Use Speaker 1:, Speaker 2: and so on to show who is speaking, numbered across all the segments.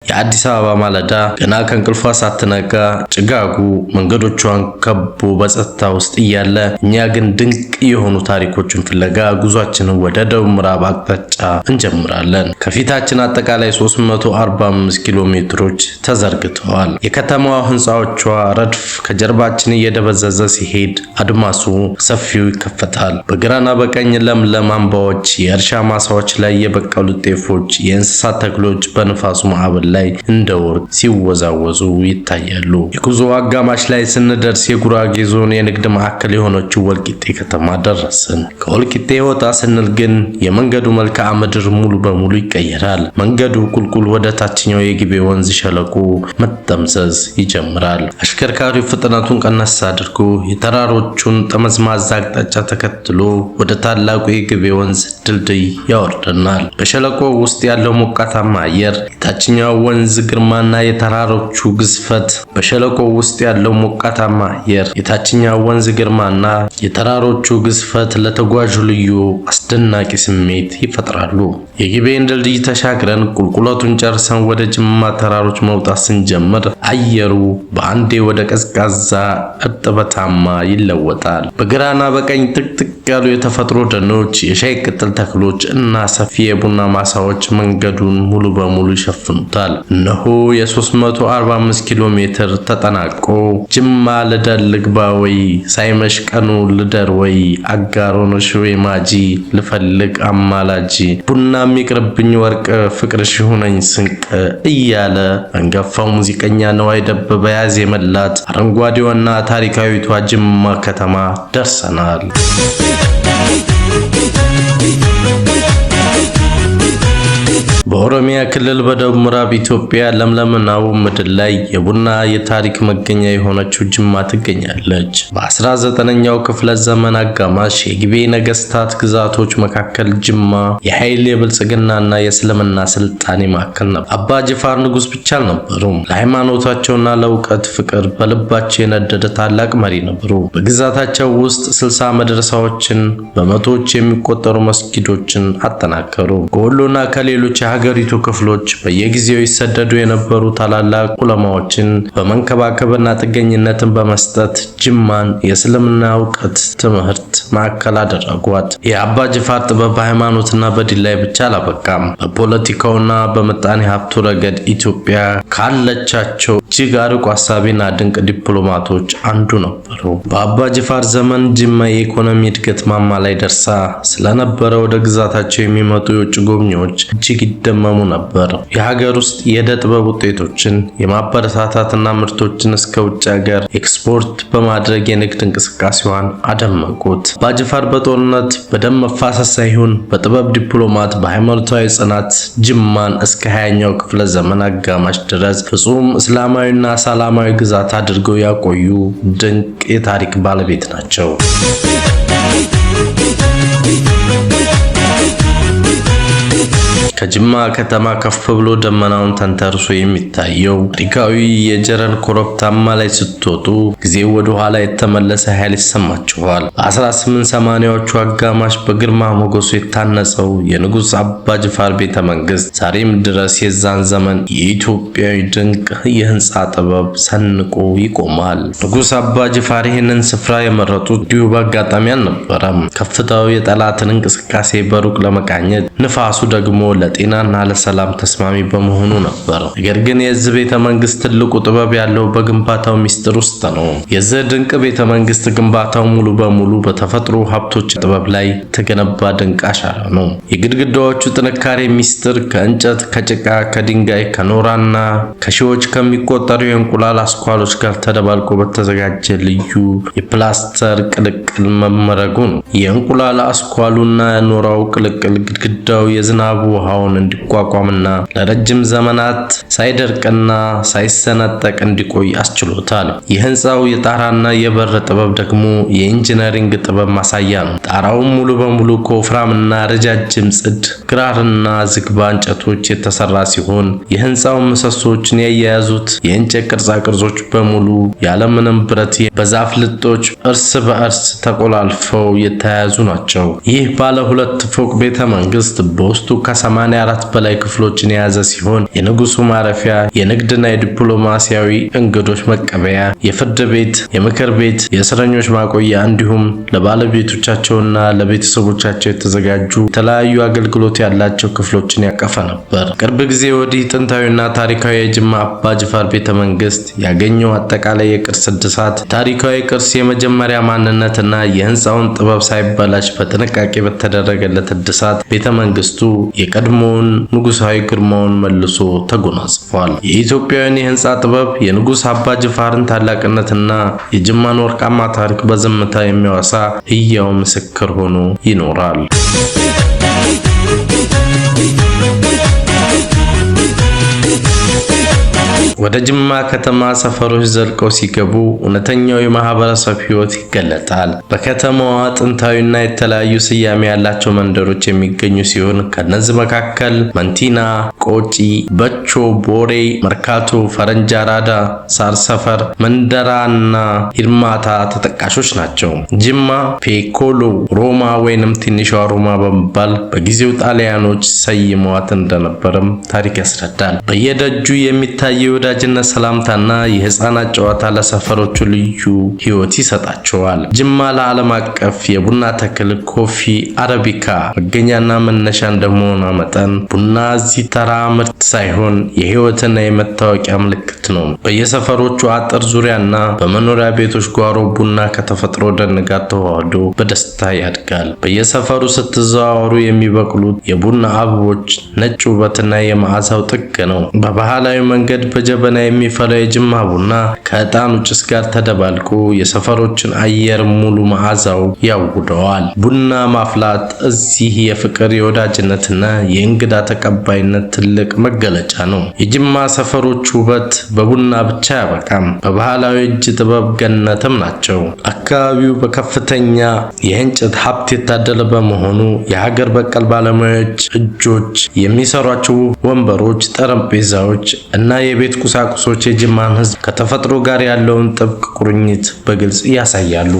Speaker 1: የአዲስ አበባ ማለዳ ገና ከእንቅልፏ ሳትነቃ ጭጋጉ መንገዶቿን ከቦ በጸጥታ ውስጥ እያለ፣ እኛ ግን ድንቅ የሆኑ ታሪኮችን ፍለጋ ጉዟችንን ወደ ደቡብ ምዕራብ አቅጣጫ እንጀምራለን። ከፊታችን አጠቃላይ 345 ኪሎ ሜትሮች ተዘርግተዋል። የከተማዋ ህንፃዎቿ ረድፍ ከጀርባችን እየደበዘዘ ሲሄድ አድማሱ ሰፊው ይከፈታል። በግራና በቀኝ ለምለም አምባዎች፣ የእርሻ ማሳዎች ላይ የበቀሉ ጤፎች፣ የእንስሳት ተክሎች በንፋሱ ማዕበል ላይ እንደ ወርቅ ሲወዛወዙ ይታያሉ። የጉዞ አጋማሽ ላይ ስንደርስ የጉራጌ ዞን የንግድ ማዕከል የሆነችው ወልቂጤ ከተማ ደረስን። ከወልቂጤ ወጣ ስንል ግን የመንገዱ መልክዓ ምድር ሙሉ በሙሉ ይቀየራል። መንገዱ ቁልቁል ወደ ታችኛው የጊቤ ወንዝ ሸለቆ መጠምዘዝ ይጀምራል። አሽከርካሪው ፍጥነቱን ቀነስ አድርጎ የተራሮቹን ጠመዝማዛ አቅጣጫ ተከትሎ ወደ ታላቁ የጊቤ ወንዝ ድልድይ ያወርደናል። በሸለቆ ውስጥ ያለው ሞቃታማ አየር፣ የታችኛው ወንዝ ግርማና የተራሮቹ ግዝፈት በሸለቆ ውስጥ ያለው ሞቃታማ አየር፣ የታችኛው ወንዝ ግርማና የተራሮቹ ግዝፈት ለተጓዡ ልዩ አስደናቂ ስሜት ይፈጥራሉ። የጊቤን ድልድይ ተሻግረን ቁልቁለቱን ጨርሰን ወደ ጅማ ተራሮች መውጣት ስንጀምር አየሩ በአንዴ ወደ ቀዝቃዛ እርጥበታማ ይለወጣል። በግራና በቀኝ ጥቅጥቅ ያሉ የተፈጥሮ ደኖች፣ የሻይ ቅጠል ተክሎች እና ሰፊ የቡና ማሳዎች መንገዱን ሙሉ በሙሉ ይሸፍኑታል። እነሆ የ345 ኪሎ ሜትር ተጠናቆ ጅማ ልደር ልግባ ወይ፣ ሳይመሽ ቀኑ ልደር ወይ፣ አጋሮ ነሽ ወይ ማጂ፣ ልፈልግ አማላጂ፣ ቡናም ይቅርብኝ ወርቅ፣ ፍቅርሽ ይሁነኝ ስንቅ እያለ አንጋፋው ሙዚቀኛ ነዋይ ደበበ ያዜመላት አረንጓዴዋና ታሪካዊቷ ጅማ ከተማ ደርሰናል። በኦሮሚያ ክልል በደቡብ ምዕራብ ኢትዮጵያ ለምለምና ውብ ምድር ላይ የቡና የታሪክ መገኛ የሆነችው ጅማ ትገኛለች። በ19ኛው ክፍለ ዘመን አጋማሽ የጊቤ ነገስታት ግዛቶች መካከል ጅማ የኃይል፣ የብልጽግናና የእስልምና ስልጣኔ ማዕከል ነበር። አባ ጅፋር ንጉስ ብቻ አልነበሩም። ለሃይማኖታቸውና ለእውቀት ፍቅር በልባቸው የነደደ ታላቅ መሪ ነበሩ። በግዛታቸው ውስጥ 60 መድረሳዎችን፣ በመቶዎች የሚቆጠሩ መስጊዶችን አጠናከሩ። ከወሎና ከሌሎች የሀገሪቱ ክፍሎች በየጊዜው ይሰደዱ የነበሩ ታላላቅ ዑለማዎችን በመንከባከብና ጥገኝነትን በመስጠት ጅማን የእስልምና እውቀት ትምህርት ማዕከል አደረጓት። የአባ ጅፋር ጥበብ በሃይማኖትና በዲን ላይ ብቻ አላበቃም። በፖለቲካውና በምጣኔ ሀብቱ ረገድ ኢትዮጵያ ካለቻቸው እጅግ አርቆ አሳቢና ድንቅ ዲፕሎማቶች አንዱ ነበሩ። በአባ ጅፋር ዘመን ጅማ የኢኮኖሚ እድገት ማማ ላይ ደርሳ ስለነበረ ወደ ግዛታቸው የሚመጡ የውጭ ጎብኚዎች እጅግ ይደመሙ ነበር። የሀገር ውስጥ የዕደ ጥበብ ውጤቶችን የማበረታታትና ምርቶችን እስከ ውጭ ሀገር ኤክስፖርት በማድረግ የንግድ እንቅስቃሴዋን አደመቁት። አባጅፋር በጦርነት በደም መፋሰስ ሳይሆን በጥበብ ዲፕሎማት፣ በሃይማኖታዊ ጽናት ጅማን እስከ 20ኛው ክፍለ ዘመን አጋማሽ ድረስ ፍጹም እስላማዊና ሰላማዊ ግዛት አድርገው ያቆዩ ድንቅ የታሪክ ባለቤት ናቸው። ከጅማ ከተማ ከፍ ብሎ ደመናውን ተንተርሶ የሚታየው ታሪካዊ የጀረር ኮረብታማ ላይ ስትወጡ ጊዜው ወደ ኋላ የተመለሰ ኃይል ይሰማችኋል። በ1880ዎቹ አጋማሽ በግርማ ሞገሱ የታነጸው የንጉሥ አባ ጅፋር ቤተ መንግስት ዛሬም ድረስ የዛን ዘመን የኢትዮጵያዊ ድንቅ የህንፃ ጥበብ ሰንቆ ይቆማል። ንጉሥ አባ ጅፋር ይህንን ስፍራ የመረጡት እንዲሁ በአጋጣሚ አልነበረም። ከፍታው የጠላትን እንቅስቃሴ በሩቅ ለመቃኘት፣ ንፋሱ ደግሞ ለጤናና ለሰላም ተስማሚ በመሆኑ ነበር። ነገር ግን የዚህ ቤተ መንግስት ትልቁ ጥበብ ያለው በግንባታው ሚስጥር ውስጥ ነው። የዚህ ድንቅ ቤተ መንግስት ግንባታው ሙሉ በሙሉ በተፈጥሮ ሀብቶች ጥበብ ላይ የተገነባ ድንቅ አሻራ ነው። የግድግዳዎቹ ጥንካሬ ሚስጥር ከእንጨት፣ ከጭቃ፣ ከድንጋይ፣ ከኖራና ከሺዎች ከሚቆጠሩ የእንቁላል አስኳሎች ጋር ተደባልቆ በተዘጋጀ ልዩ የፕላስተር ቅልቅል መመረጉ ነው። የእንቁላል አስኳሉና ኖራው ቅልቅል ግድግዳው የዝናቡ ውሃውን እንዲቋቋምና ለረጅም ዘመናት ሳይደርቅና ሳይሰነጠቅ እንዲቆይ አስችሎታል። የህንፃው የጣራና የበር ጥበብ ደግሞ የኢንጂነሪንግ ጥበብ ማሳያ ነው። ጣራውን ሙሉ በሙሉ ከወፍራምና ረጃጅም ጽድ፣ ግራርና ዝግባ እንጨቶች የተሰራ ሲሆን የህንፃውን ምሰሶዎችን ያያያዙት የእንጨት ቅርጻ ቅርጾች በሙሉ ያለምንም ብረት በዛፍ ልጦች እርስ በእርስ ተቆላልፈው የተያያዙ ናቸው። ይህ ባለ ሁለት ፎቅ ቤተ መንግስት መንግስት በውስጡ ከ84 በላይ ክፍሎችን የያዘ ሲሆን የንጉሱ ማረፊያ፣ የንግድና የዲፕሎማሲያዊ እንግዶች መቀበያ፣ የፍርድ ቤት፣ የምክር ቤት፣ የእስረኞች ማቆያ እንዲሁም ለባለቤቶቻቸውና ለቤተሰቦቻቸው የተዘጋጁ የተለያዩ አገልግሎት ያላቸው ክፍሎችን ያቀፈ ነበር። ቅርብ ጊዜ ወዲህ ጥንታዊና ታሪካዊ የጅማ አባ ጅፋር ቤተ መንግስት ያገኘው አጠቃላይ የቅርስ እድሳት ታሪካዊ ቅርስ የመጀመሪያ ማንነትና የህንፃውን ጥበብ ሳይበላሽ በጥንቃቄ በተደረገለት እድሳት ቤተ መንግስቱ የቀድሞውን ንጉሳዊ ግርማውን መልሶ ተጎናጽፏል። የኢትዮጵያውያን የህንፃ ጥበብ የንጉስ አባ ጅፋርን ታላቅነትና የጅማን ወርቃማ ታሪክ በዝምታ የሚያወሳ ህያው ምስክር ሆኖ ይኖራል። ወደ ጅማ ከተማ ሰፈሮች ዘልቀው ሲገቡ እውነተኛው የማህበረሰብ ሕይወት ይገለጣል። በከተማዋ ጥንታዊና የተለያዩ ስያሜ ያላቸው መንደሮች የሚገኙ ሲሆን ከነዚህ መካከል መንቲና፣ ቆጪ፣ በቾ፣ ቦሬ፣ መርካቶ፣ ፈረንጅ አራዳ፣ ሳር ሰፈር፣ መንደራና ሂርማታ ተጠቃሾች ናቸው። ጅማ ፔኮሎ ሮማ ወይንም ትንሿ ሮማ በመባል በጊዜው ጣሊያኖች ሰይመዋት እንደነበረም ታሪክ ያስረዳል። በየደጁ የሚታየው የወዳጅነት ሰላምታና የህፃናት ጨዋታ ለሰፈሮቹ ልዩ ህይወት ይሰጣቸዋል። ጅማ ለዓለም አቀፍ የቡና ተክል coffee አረቢካ መገኛና መነሻ እንደመሆኗ መጠን ቡና እዚህ ተራ ምርት ሳይሆን የህይወትና የመታወቂያ ምልክት ነው። በየሰፈሮቹ አጥር ዙሪያና በመኖሪያ ቤቶች ጓሮ ቡና ከተፈጥሮ ደን ጋር ተዋህዶ በደስታ ያድጋል። በየሰፈሩ ስትዘዋወሩ የሚበቅሉት የቡና አበቦች ነጭ ውበትና የመዓዛው ጥግ ነው። በባህላዊ መንገድ በጀበና የሚፈላው የጅማ ቡና ከዕጣኑ ጭስ ጋር ተደባልቆ የሰፈሮችን አየር ሙሉ መዓዛው ያውደዋል። ቡና ማፍላት እዚህ የፍቅር፣ የወዳጅነትና የእንግዳ ተቀባይነት ትልቅ መገለጫ ነው። የጅማ ሰፈሮች ውበት በቡና ብቻ አያበቃም፣ በባህላዊ እጅ ጥበብ ገነትም ናቸው። አካባቢው በከፍተኛ የእንጨት ሀብት የታደለ በመሆኑ የሀገር በቀል ባለሙያዎች እጆች የሚሰሯቸው ወንበሮች፣ ጠረጴዛዎች እና የቤት ቁሳቁሶች የጅማን ሕዝብ ከተፈጥሮ ጋር ያለውን ጥብቅ ቁርኝት በግልጽ ያሳያሉ።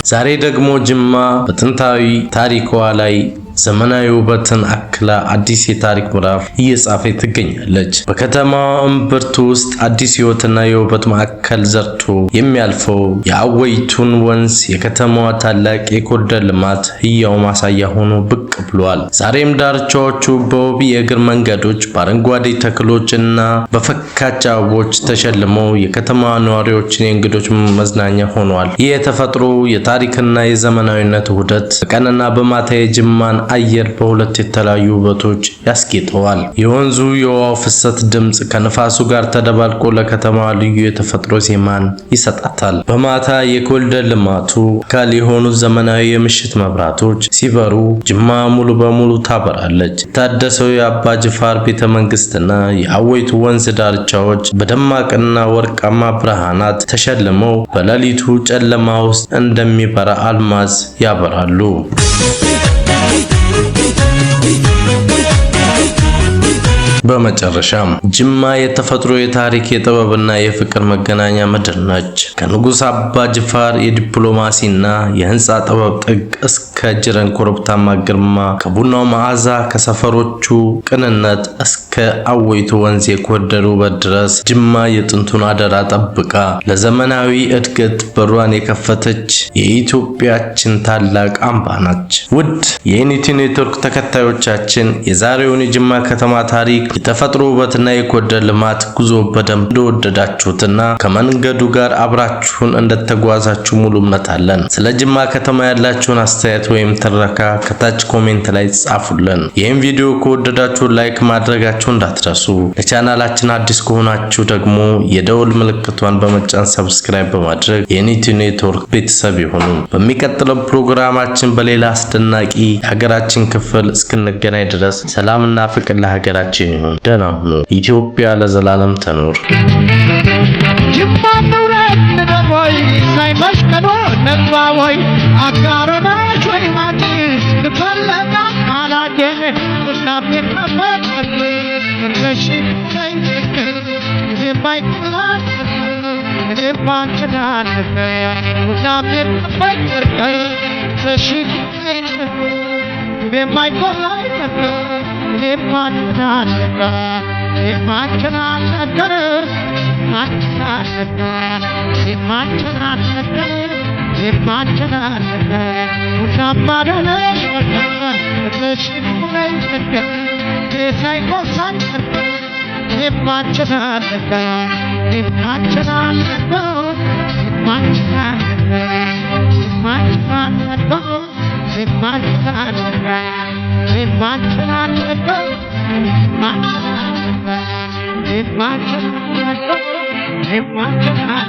Speaker 1: ዛሬ ደግሞ ጅማ በጥንታዊ ታሪኳ ላይ ዘመናዊ ውበትን አክላ አዲስ የታሪክ ምዕራፍ እየጻፈች ትገኛለች። በከተማዋ እምብርት ውስጥ አዲስ ሕይወትና የውበት ማዕከል ዘርቶ የሚያልፈው የአወይቱን ወንዝ የከተማዋ ታላቅ የኮሪደር ልማት ህያው ማሳያ ሆኖ ብቅ ብሏል። ዛሬም ዳርቻዎቹ በውብ የእግር መንገዶች፣ በአረንጓዴ ተክሎች እና በፈካች አበቦች ተሸልመው የከተማዋ ነዋሪዎችን የእንግዶች መዝናኛ ሆኗል። ይህ የተፈጥሮ የታሪክና የዘመናዊነት ውህደት በቀንና በማታ የጅማን አየር በሁለት የተለያዩ ውበቶች ያስጌጠዋል። የወንዙ የውሃው ፍሰት ድምፅ ከንፋሱ ጋር ተደባልቆ ለከተማዋ ልዩ የተፈጥሮ ዜማን ይሰጣታል። በማታ የኮሪደር ልማቱ አካል የሆኑት ዘመናዊ የምሽት መብራቶች ሲበሩ ጅማ ሙሉ በሙሉ ታበራለች። የታደሰው የአባ ጅፋር ቤተ መንግስትና የአወይቱ ወንዝ ዳርቻዎች በደማቅና ወርቃማ ብርሃናት ተሸልመው በሌሊቱ ጨለማ ውስጥ እንደሚበራ አልማዝ ያበራሉ። በመጨረሻም ጅማ የተፈጥሮ፣ የታሪክ፣ የጥበብና የፍቅር መገናኛ ምድር ነች። ከንጉስ አባ ጅፋር የዲፕሎማሲና የህንፃ ጥበብ ጥግ እስከ ጅረን ኮረብታማ ግርማ፣ ከቡናው መዓዛ፣ ከሰፈሮቹ ቅንነት እስከ አወይቱ ወንዝ የኮሪደር ውበት ድረስ ጅማ የጥንቱን አደራ ጠብቃ ለዘመናዊ እድገት በሯን የከፈተች የኢትዮጵያችን ታላቅ አምባ ነች። ውድ የዩኒቲ ኔትወርክ ተከታዮቻችን፣ የዛሬውን የጅማ ከተማ ታሪክ፣ የተፈጥሮ ውበትና የኮሪደር ልማት ጉዞ በደንብ እንደወደዳችሁትና ከመንገዱ ጋር አብራችሁን እንደተጓዛችሁ ሙሉ እምነት አለን። ስለ ጅማ ከተማ ያላችሁን አስተያየት ወይም ትረካ ከታች comment ላይ ጻፉልን። ይህም ቪዲዮ ከወደዳችሁ like ማድረጋችሁ እንዳትረሱ። ለቻናላችን አዲስ ከሆናችሁ ደግሞ የደወል ምልክቷን በመጫን subscribe በማድረግ የዩኒቲ ኔትወርክ ቤተሰብ ይሁኑ። በሚቀጥለው ፕሮግራማችን በሌላ አስደናቂ የሀገራችን ክፍል እስክንገናኝ ድረስ ሰላምና ፍቅር ለሀገራችን ይሁን። ደህና ሁኑ። ኢትዮጵያ ለዘላለም ትኑር።
Speaker 2: ጅማ ንውረድ ንደር ወይ፣ ሳይመሽ ቀኖ ነግባ ወይ፣ አጋሮናች ወይ ማጭስ ንፈለጋ አላጌ እናቤ ከፈቀል ረሺ የማይቀር። It might.